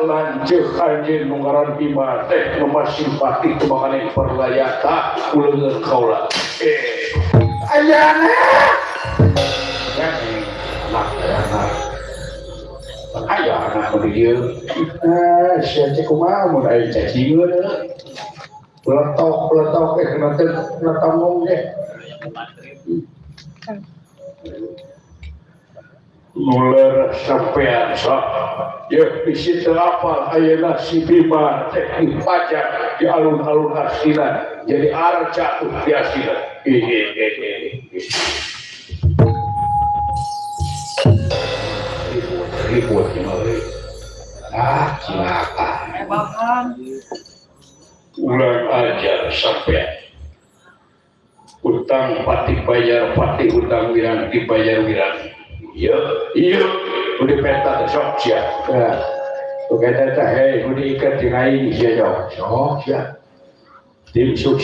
Lanceuk anjeun nu ngaran Bima teh nu masih simpati teu makane perlayata ku leungeun kaula. Eh, ayana. Anak, anak. Aya anak nu di dieu. Ah, sia teh kumaha mun aya cacingeun heuh. Beletok, beletok eh kena teh kena tanggung teh. Muler sampean sok. Ya bisi teu apal ayeuna si Bima teh dipajak di alun-alun Astina jadi arca tuh di Astina. Ribut, ribut euy. Ah, cilaka. Ulang ajar sampean. Utang pati bayar pati utang wirang dibayar wirang. Iya, iya, udah peta teh sok sia. Nah, oke teh hei, udah ikat jeung aing sia sok. Sok sia. Tim sukses.